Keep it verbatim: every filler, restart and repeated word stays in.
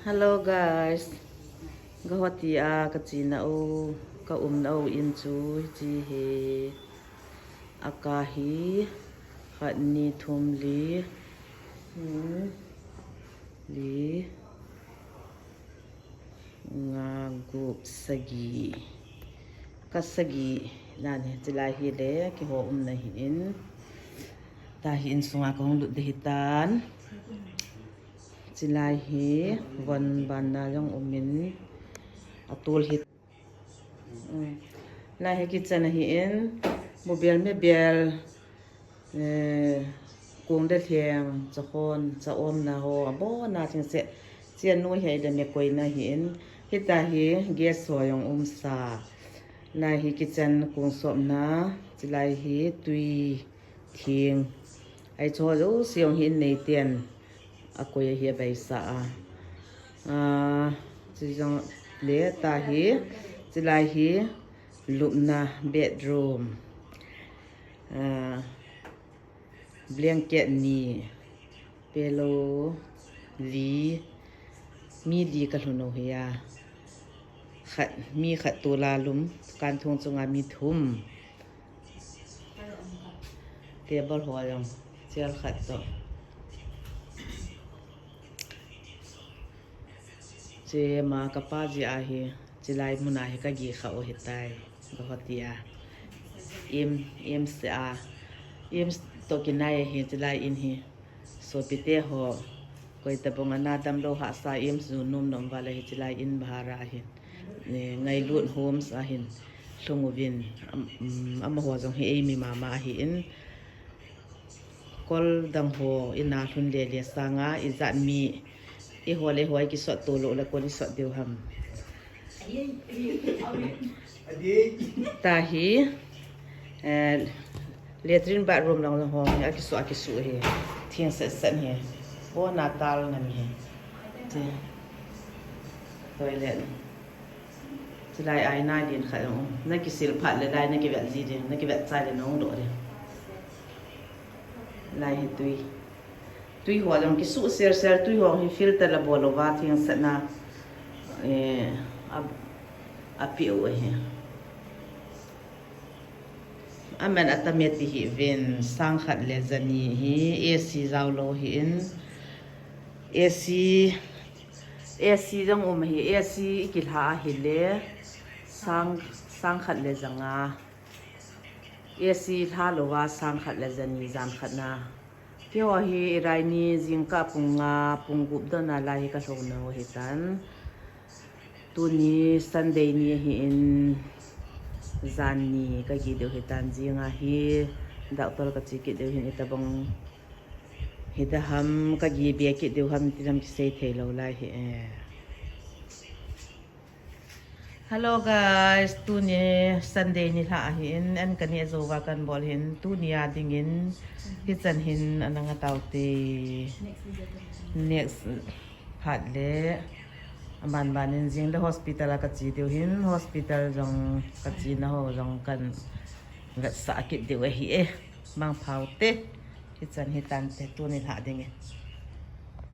Hello guys, Guwahati a kachena u, kaumna u in chu hiche hi, aka hi khat, ni, thum, li, hmm, li, nga, gup, sagi, ka sagi dan hi, chulai hi le keiho umna hi in, tua hi insunga kahung lut ding hitan. Chulai hi von banna jong umin, atol hi. Lai hi kitchen ahin, mubel mebel, kong le lheng, chahon, cha omna ho abona chengse, chea noi hi le mekoina ahin, hitia hi gas ho jong umsa. Lai hi kitchen kong sopna, chulai hi twi theng, ahi, chuho jouse jong hi in neiten akoi ahi, abeisa a. Chujong le tua hi, chulai hi lupna, bedroom, blanket ni, pillow li, mi li kalhun u hi a, khat, mi khat tola lum, kanthong chunga mi thum. Table ho jong chair khat toh. Chema kapa jeh a hi, chulai muna hi kageh kha u ahitai, Guwahati a. AIIMS, AIIMS a, AIIMS toh kinai ahi, chulai in hi. Sopite ho, koitobang ana damlou hahsa AIIMS jun nom nom uva le hiche lai in bhara ahin, ngailut homes ahin lhung uvin, amaho jong hi eimi mama ahin, kol dang ho ina lhun lele sanga ijat mi, eiho le eiho ikisot to lou le koi isot diu ham. Tua hi latrine bathroom lang jong ho hi akisuh, akisuh hi, theng set set hi, bona tal nam hi. Toilet, chulai aina len khat jong um, nakisil phat le lai nakivet ji ding, nakivet chai le nahung doh ding. Lai hi twi, twi ho jong kisuh sel sel, twi ho hi filter abol louva theng setna apeh u ahi. Aman atam e ti hih uvin, sang khat le jani hi AC jaolou hin, AC, AC jong um ahi, AC ikilha ahile sang khat le janga, AC lha louva sang khat le jani, jan khatna. Keiho hi Iraini jingkah pung nga, pung gup dona lai hi kalhouna u ahitan. Tuni Sunday ni ahin, jan ni kageh diu ahitan, jinga hi doctor kache kit diu ahin, itobang hiding ham kageh be kit diu ham, ti ham kisei theilou lai hi e. Hello guys, tuni Sunday nilhah ahin, an kaneh jouva kanbol ahin, tuni a dingin hichan hin ana nga taute. Next phat le aban banin jing le hospital a kache diu ahin, hospital jong kachena ho jong kan vetsah kit diu ahi e. Mangpha ute, hichan hitante tuni nilhah dingin.